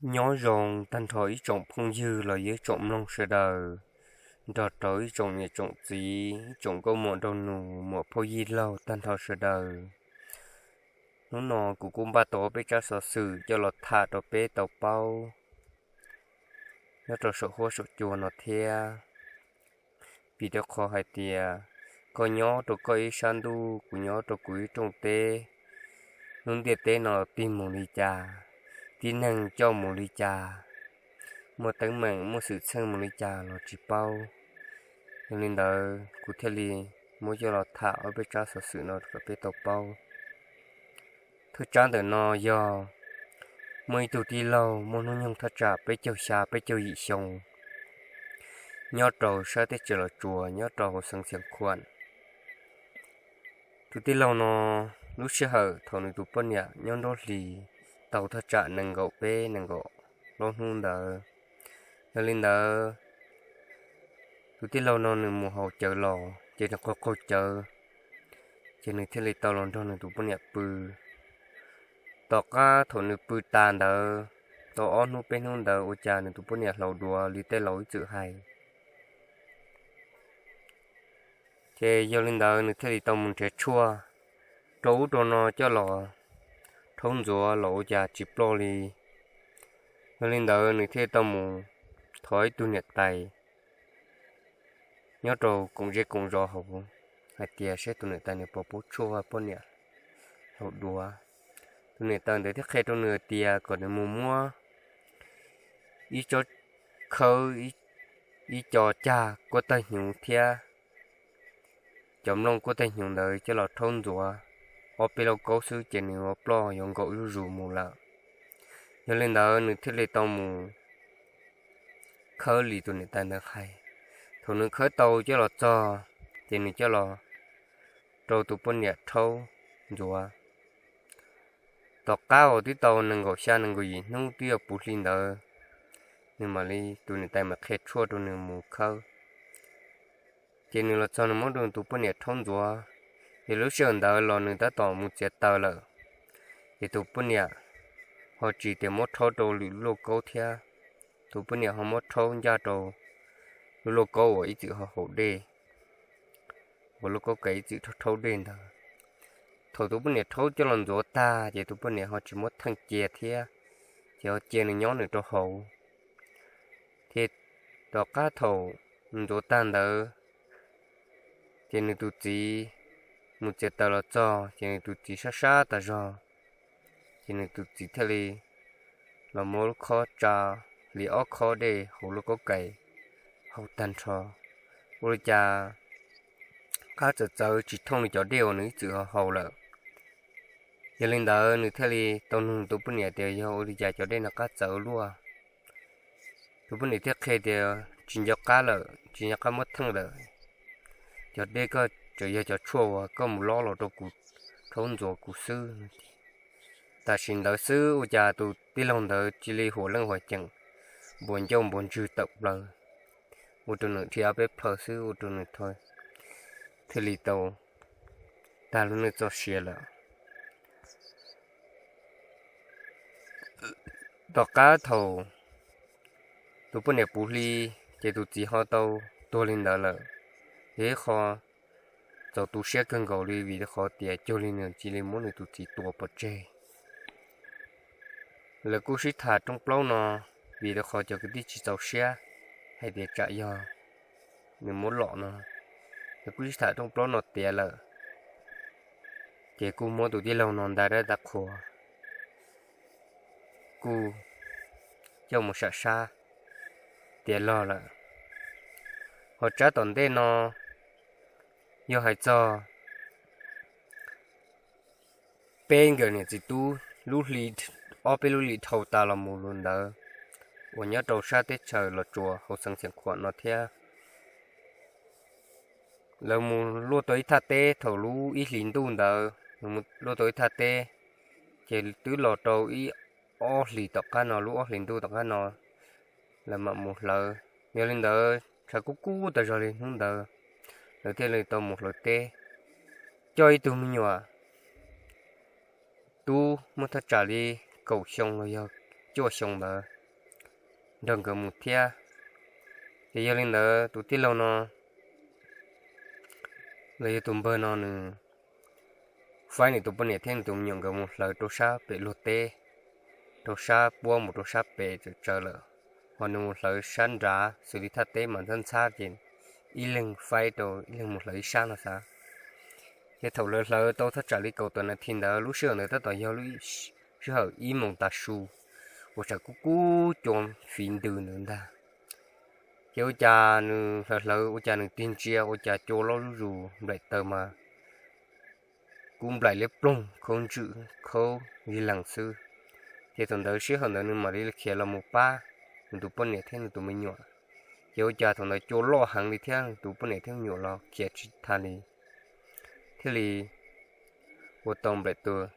Nyob zoo tag nrho ib tsoom phooj ywg los yog ib tsoom mloog sawv daws, nrog rau ib tsoom niam tsoom txiv, ib tsoom nkauj muam nraug nus, muam phauj yij laug tag nrho sawv daws. Hnub no kuv kuj npaj tau peb tsab xov xwm coj los tham rau peb tau paub nyob rau saum huab saum cua no thiab. Vim rau qhov hais tias koj nyob rau koj ib sab ntuj, kuv nyob rau kuv ib rooj teb, lub ntiaj teb no tig mus li cas, tib neeg coj mus li cas, muaj teeb meem muaj xwm txheej mus li cas los tsis paub. Yog li ntawd kuv thiaj li muab coj los tham ob peb tsab xov xwm no kom peb tau paub. Thawj tsab ntawm no yog muaj ib tug tij laug muaj hnub nyoog thaj tsam peb caug xya peb caug yim xyoo, nyob rau sab teb chaws Los Tsuas nyob rau hauv xeev Xiav Khuam. Tus tij laug no lub sij hawm thaum nws tus poj niam nyob nruab hlis tau thaj tsam nees nkaum peb nees nkaum plaub hnub ntawd. Yog li ntawd, tus tij laug no nws mus haus cawv los ces nws qaug qaug cawv, ces nws thiaj li tau los nrog nws tus poj niam pw. Tom qab thaum nws pw tas ntawd, tau ob hnub peb hnub ntawd ua cas nws tus poj niam hlaus duav li tej laus ib txwm hais. Ces yog li ntawd nws thiaj li tau mus nrhiav tshuaj rau ub rau no coj los rhaub ntxuav los ua cas tsis ploj li. Yog li ntawd nws thiaj li tau mus thov ib tug niam tais nyob rau koom zej koom zos hauv hais tias saib tus niam tais nws puas paub tshuaj poj niam hlaus duav. Tus niam tais ntawd thiaj qhia rau nws tias kom nws mus muab ib tsob khawb ib co cag kuab tawg hnyuv thiab cov nplooj kuab tawg hnyuv ntawd coj los rhaub ntxuav ob peb lauj kaub xwb ces nws yuav ploj yuav nkaum zuj zus mus lawm. Yog li ntawd nws thiaj li tau mus khawb li tus niam tais ntawd hais. Thaum nws khawb tau coj los txog, ces nws coj los rau tus poj niam rhaub ntxuav. Tom qab uas twb tau nees nkaum xya nees nkaum yim hnub twb yuav puv hli ntawd, nws mam li, tus niam tais mam qhia tshuaj rau nws mus khawb. Ces nws los txog nws muab rau tus poj niam rhaub ntxuav, ces lub sij hawm ntawd los nws tab tom mus txiav taws lawm. Ces tus poj niam ho tsis tias muab rhaub rau lwm lub lauj kaub thiab, tus poj niam ho muab rhaub ncaj rau lub lauj kaub uas ib txwm ho haus dej, uas lauj kaub kais ib txwm rhaub dej ntawd. Thaum tus poj niam rhaub coj los ntxuav tag ces tus poj niam ho tsis muab theej cia thiab, ces ho cia nws nyob nws rau hauv. Thiab tom qab thaum ntxuav tag ntawd, ces nws tus txiv mus txiav taws los txog ces nws tus txiv sab sab tas zog, ces nws tus txiv thiaj li los muab lub khob tsa li ob khob dej hauv lauj kaub kais haus tag nrho. Ua li cas qab txawv txawv tsis thooj li cov dej uas nws ib txwm ho haus lawm. Yog li ntawd nws thiaj li tau nug tus poj niam tias yog ua li cas cov dej no qab txawv luaj. Tus poj niam thiaj qhia tias tsis nco qab lawm, tsis nco qab muab theej lawm. Cov dej koj tseem yog cov tshuaj uas koj mus lob los rau kuv rhaub ntxuav kuv xwb. Tam sim ntawd xwb ua cas tus tij laug ntawd cia li huam leej huam ceem, npuas ncauj npuas ntswg tawm plaws, ua rau nws dhia ob peb plhaw xwb ua rau nws thiaj li tau tag lub neej txoj sia lawm. Tom qab thaum tus poj niam puv hli, ces tus txiv ho tau tuag li ntawd lawm. Yog ib qho txaus tu siab kawg nkaus li vim rau qhov tias cuag li nws cia li muab nws tus txiv tua pov tseg. Lawv kuj sib tham rooj plaub no, vim rau qhov cov kwv tij tsis txaus siab hais tias tsam yog nws muab lom no, lawv kuj sib tham rooj plaub no tiav lawm, ces kuj muab tus tij laug no nta dab nta qhua, kuj coj mus sam sab tiav log lawm. Ho tsab tom ntej no yog hais txog peb nkawm niam txiv tub lub hli, ob peb lub hli dhau tas los mus lawm ntawd, uas nyob rau sab teb chaws Los Tsuas hauv xeev Xiav Khuam no thiab. Lawv mus luaj tau ib thaj teb thaum lub ib hlis ntuj ntawd, lawv mus luaj tau ib thaj teb, ces twb los rau ib ob hlis tom qab no, lub ob hlis ntuj tom qab no lawv mam mus hlawv. Yog li ntawd tshav kub kub tas zog li hnub ntawd, lawv thiaj li tau mus hlawv teb, coj ib tug me nyuam tub muaj thaj tsam li kaum xyoo los yog cuaj xyoo ntawd nrog nkawd mus thiab. Ces yog li ntawd tus tij laug no los yog tus npawg no nws faib nws tus poj niam thiab nws tus me nyuam nkawd mus hlawv rau sab pem luag teb, rau sab puab mus rau sab pem tsaws tsaws lawm, ho nws mus hlawv sab nrad xws li thaj teb mas ntxhab ntxhab ces ib leeg faib rau ib leeg mus hlawv ib sab no xav. Ces thaum lawv hlawv tau thaj tsam li kaum tawm nas this ntawd, lub sij hawm ntawd tab tom yog lub sij hawm ib moos tav su uas tsam kub kub cua fiv ntws ntawd ntag. Ces ua cas nws hlawv hlawv ua cas nws tig ntsia ua cas cua loj zuj zus nplaim taws mas kub nplaim liab ploog khaub ntswm khaub zig lees xwb. Ces thaum ntawd sij hawm ntawd nws mam li khiav los mus pab nws tus poj niam thiab nws tus me nyuam. Ces ua cas thaum ntawd cua loj heev li thiab nws tus poj niam thiab me nyuam los khiav tsis tau li, thiaj li ua tau nplaim taws,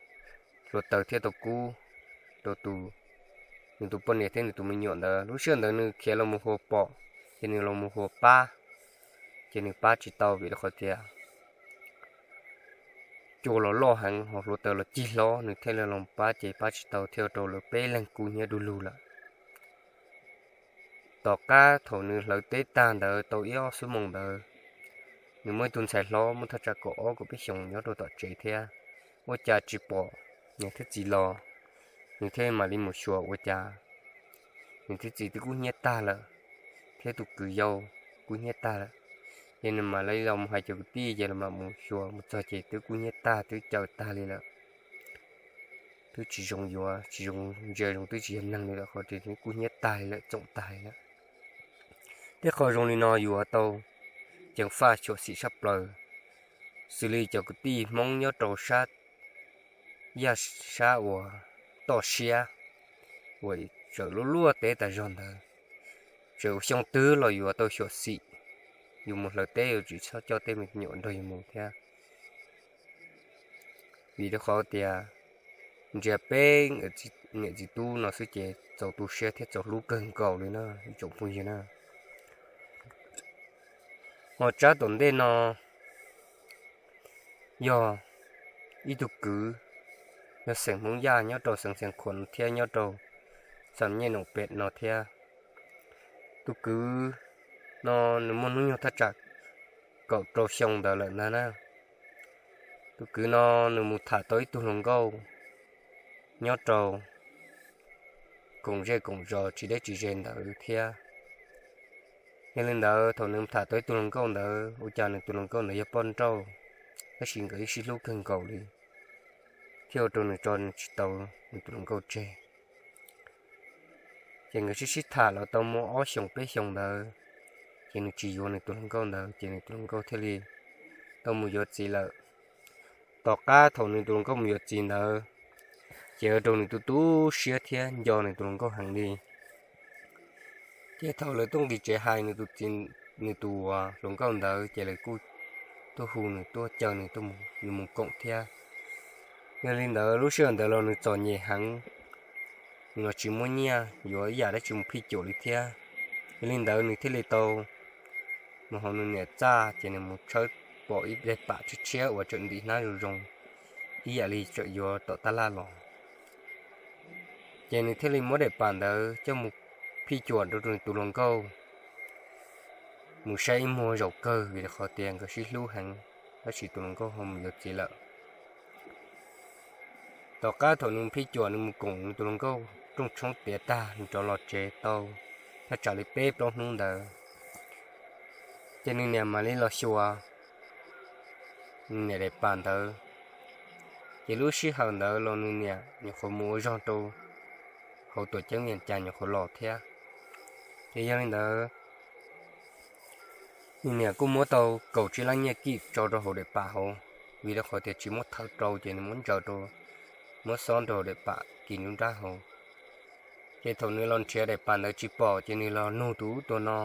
hluav taws thiab tau kub rau tus, nws tus poj niam thiab nws tus me nyuam ntawd. Lub sij hawm ntawd nws khiav los mus hua pom, ces nws los mus hua pab, ces nws pab tsis tau vim rau qhov tias cua los loj heev ho hluav taws los cig hlob, nws thiaj li los pab ces pab tsis tau thiaj ua rau lawv peb leeg kub hnyiab du lug lawm. Tom qab thaum nws hlawv teb tag ntawd tau ib ob xuab moos ntawd, nws muaj ib tug ntxhais hlob muaj thaj tsam kaum ob kaum peb xyoos nyob rau tom tsev thiab, ua cas tsis pom niam thiab txiv los, nws thiaj mam li mus xyuas ua cas niam thiab txiv twb kub hnyiab tag lawm, thiab tus kwv yau kub hnyiab tag lawm. Ces nws mam li los mus hais cov kwv tij ces los mam mus xyuas mus txog ces twb kub hnyiab tag twb caws tag li lawm. Twb tsis zoo yuav, tsis zoo ntsia zoo, twb tsis yog neeg li lawm, qhov twb kub hnyiab tag li lawm, txoom tag li lawm. Tej qho zoo li no yuav tau ceev faj xyuam xim tshaj plaws, xws li cov kwv tij Hmoob nyob rau sab yaj sab uas toj siab uas tseem luaj luaj teb tas zog ntawd, tseem xyoo twg los yuav tau xyuam xim, yus mus hlawv teb yuav tsum txhob coj tej me nyuam nrog yus mus thiab. Vim rau qhov tias ntsia peb niam txiv tub no xwb ces txaus tu siab thiab txaus hlub kawg nkaus li na ib tsoom phooj ywg na. Ho tsab tom ntej no yog ib tug kwv, yog xeem Hmoob Yaj nyob rau xeev Xiav Khuam thiab nyob rau Xam Nyej Noom Pem no thiab. Tus kwv no nws muaj hnub nyoog thaj tsam kaum rau xyoo ntawd lawm ntag na. Tus kwv no nws mus tham tau ib tug hluas nkauj nyob rau koom zej koom zos tsis deb tsis ze ntawd thiab. Yog li ntawd thaum nws tham tau ib tug hluas nkauj ntawd ua cas nws tus hluas nkauj ntawd yog poj nrauj, tab sis nkawd ib sib hlub kawg nkaus li, thiaj ua rau nws tso nws tsis tau nws tus hluas nkauj tseg. Ces nkawd sib sib tham los tau muaj ob xyoos peb xyoos ntawd, ces nws tsis yuav nws tus hluas nkauj ntawd ces nws tus hluas nkauj thiaj li tau mus yuav txiv lawm. Tom qab thaum nws tus hluas nkauj mus yuav txiv ntawd, ces ua rau nws tu tu siab thiab nco nws tus hluas nkauj heev li. Ces thaum lawv tuaj nqis tsev hais nws tus txiv, nws tus hluas nkauj ntawd ces lawv kuj tuaj hu nws tuaj caw nws tuaj mus, nws mus koom thiab. Yog li ntawd lub sij hawm ntawd los nws txom nyem heev, nws los tsis muaj nyiaj yuav ib yam dab tsi mus phij cuam li thiab. Yog li ntawd nws thiaj li tau mus hauv nws niam txaj ces nws mus tshawb pom ib daim pam tshiab tshiab uas tseem ntim hnab zoo zoo, ib yam li tseem yuav tom taj laj los. Ces nws thiaj li muab daim pam ntawd coj mus phij cuam rau nws tus hluas nkauj, mus saib ib muag zaum kawg vim qhov tias nkawd sib hlub heev, tab sis tus hluas nkauj ho mus yuav txiv lawm. Tom qab thaum nws phij cuam nws mus koom nws tus hluas nkauj rooj tshoob tiav tag nws rov los tsev tau thaj tsam li peb plaub hnub ntawd, ces nws niam mam li los xyuas nws niam daim pam ntawd. Ces lub sij hawm ntawd los nws niam nyuam qhuav mus ua zog rau hauv tuam ceeb Vias Cas nyuam qhuav los thiab. Ces yog li ntawd, nws niam kuj muab tau kaum tsib lab nyiaj kij tso rau hauv daim pam hauv, vim rau qhov tias tsis muab thawb rau ces nws muab ntsaws rau, muab xob rau hauv daim pam kis nruab nrab hauv. Ces thaum nws los nrhiav daim pam ntawd tsis pom ces nws los nug tus ub tus no,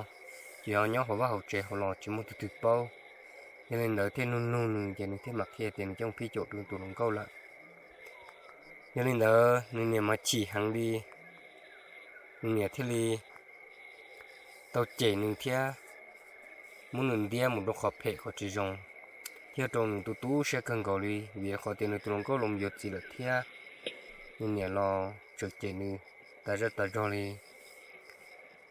ces ho nyob hauv vaj hauv tsev hauv los tsis muaj tus twg paub. Yog li ntawd thiaj nug nug nws ces nws thiaj mam qhia tias nws coj mus phij cuam rau tus hluas nkauj lawm. Yog li ntawd nws niam mas chim heev li, nws niam thiaj li tau cem nws thiab muab nws ntiab mus rau qhov phem qhov tsis zoo, thiaj rau nws tu tu siab kawg nkaus li vim qhov tias nws tus hluas nkauj los yuav txiv lawm thiab nws niam los tseem cem nws. tas zaj tas zog li,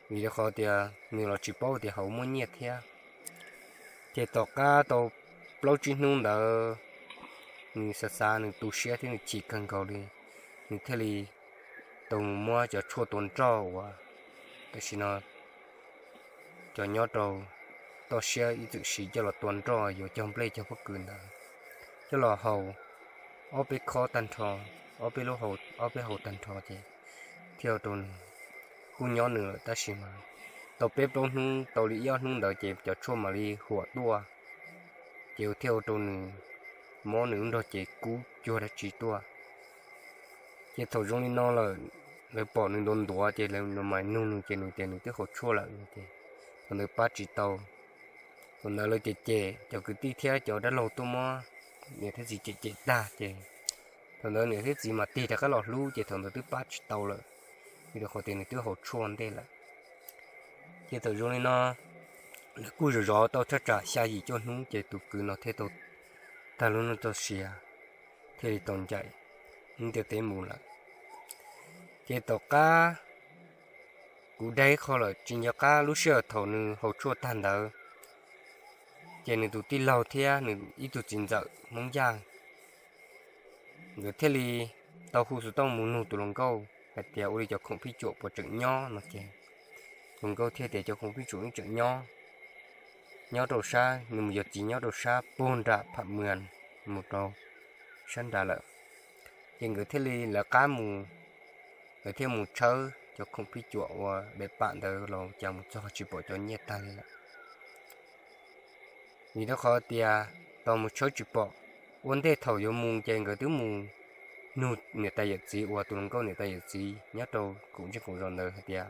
vim rau qhov tias nws los tsis paub tias hauv muaj nyiaj thiab. Ces tom qab tau plaub tsib hnub ntawd, nws xav xav nws tu siab thiab nws chim kawg nkaus li, nws thiaj li tau mus muab cov tshuaj tua nroj uas tam sim no cov nyob rau toj siab ib txwm siv coj los tua nroj yuav cog nplej cog pob kws ntawd, coj los haus ob peb khob tag nrho, ob peb lub, ob peb hau tag nrho ces thiaj ua rau nws kuj nyob nws lawm tab sis mas tau peb plaub hnub tau li ib ob hnub ntawd ces cov tshuaj mam li huam tuaj, ces thiaj ua rau nws mob nws lub nrog cev kub cuag dab tsi tuaj. Ces thaum zoo li no lawm, lawv pom nws ntuav ntuav ces lawv mam nug nws ces nws tias nws twb haus tshuaj lawm no ces thaum ntawd pab tsis tau. Thaum ntawd lawv cem cem, cov kwv tij thiab cov dab laug tuaj muab niam thiab txiv cem cem tag ces thaum ntawd niam thiab txiv mam tig rov qab los hlub ces thaum ntawd twb pab tsis tau lawm, vim rau qhov tias nws twb haus tshuaj ntej lawm. Ces thaum zoo li no, lawv kuj zov zov tau thaj tsam xya yim cuaj hnub ces tus kwv no thiaj tau tag lub neej txoj sia, thiaj li tau ncaim ntiaj teb mus lawm. Ces tom qab kuv dag ib qho lawm, tsis nco qab lub sij hawm thaum nws haus tshuaj tag ntawd, ces nws tus tij laug thiab nws ib tug txiv ntxawm Hmoob Yaj, nkawd thiaj li tau hu xov tooj mus nug tus hluas nkauj hais tias ua li cov khoom phij cuam puas tseem nyob no ces hluas nkauj thiaj tias cov khoom phij cuam yeej tseem nyob, nyob rau sab, nws mus yuav txiv nyob rau sab puag nram Pham Mwas mus rau sab nrad lawm. Ces nkawd thiaj li lawv qab mus, nkawd thiaj mus tshawb cov khoom phij cuam uas daim pam ntawd los cas mus txog tsis pom cov nyiaj tag li lawm. Vim rau qhov tias tau mus tshawb tsis pom, ua ntej thaum yuav mus ces nkawd twb mus nug niam tais yawm txiv uas tus hluas nkauj niam tais yawm txiv nyob rau koom zej koom zos ntawd hais tias,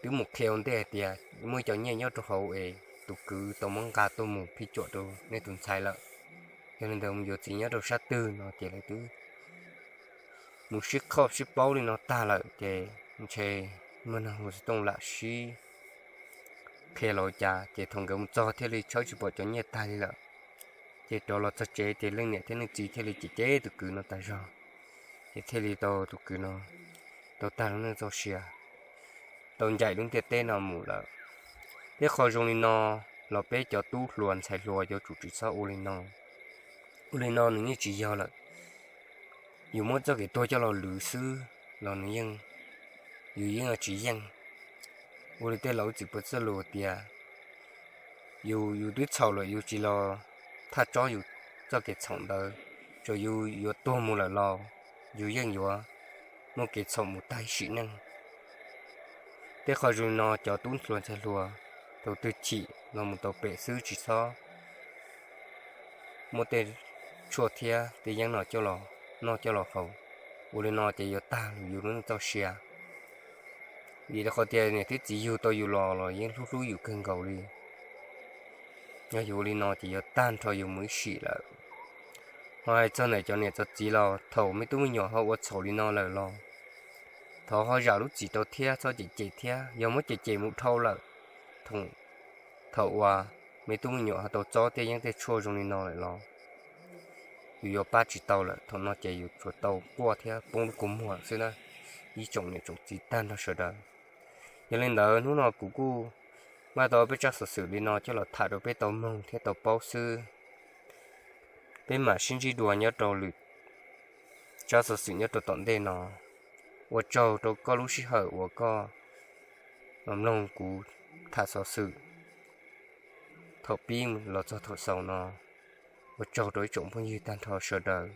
twb mus qhia ua ntej hais tias muaj ib co nyiaj nyob rau hauv es tus kwv tau muab nqa tuaj mus phij cuam rau nej tus ntxhais lawm. Yog li ntawd mus yuav txiv nyob rau sab twg no ces lawv twb mus sib qhoj sib paub li no tag lawm ces ntshe muaj neeg hu xov tooj lam sib qhia los cas ces thaum nkawd mus txog thiaj li tshawb tsis pom cov nyiaj tag li lawm. Ces rov los txog tsev ces leej niam thiab leej txiv thiaj li cem cem tus kwv no tas zog, ces thiaj li tau tus kwv no tau tag lub neej txoj sia, tau ncaim lub ntiaj teb no mus lawm. Tej qho zoo li no los peb cov tub hluas ntxhais hluas yuav tsum tsis txhob ua li no. Ua li no nws yeej tsis yog lawm. Yus muab txoj kev tuag coj los lwv xwb los nws yeej, yus yeej tsis yeej. Ua li tej laus ib txwm piv txoj lus tias, yus, yus twb txhaum lawm yus tsis los thaj tsob yus txoj kev txhaum ntawd, tsuas yus yuav tuag mus lawm los yus yeej yuav muaj kev txhaum mus tag ib sim neej. Tej qho zoo li no cov tub hluas ntxhais hluas, thaum twg chim los mus tau pem xwb tsis txhob muab tej tshuaj thiab tej yeeb no coj los noj coj los haus. Ua li no ces yuav tag yus lub neej txoj sia. Vim rau qhov tias niam thiab txiv yug tau yus los los yeej hlub hlub yus kawg nkaus li. Yog yus ua li no ces yuav tag nrho yus mus ib sim lawm. Ho hais txog ntawm cov niam cov txiv los thaum me tub me nyuam ho ua txhaum li no lawm los thov ho zam lub txim rau thiab txhob cem cem thiab, yog muab cem cem mus dhau lawm, thaum, thaum uas me tub me nyuam ho tau txob tej yeeb tej tshuaj zoo li no lawm los yus yuav pab tsis tau lawm. Thaum no ces yus tsuas tau quaj thiab poob lub kua muag xwb na, ib tsoom niam tsoom txiv tag nrho sawv daws. Yog li ntawd hnub no kuv kuj muab tau peb tsab xov xwm li no coj los tham rau peb tau mloog thiab tau paub xwb. Peb mam sib ntsib dua nyob rau lwm tsab xov xwm nyob rau tom ntej no. Ua tsaug rau koj lub sij hawm uas koj los mloog kuv tham xov xwm thaum pib los txog thaum xaus no. Ua tsaug rau ib tsoom phooj ywg tag nrho sawv daws.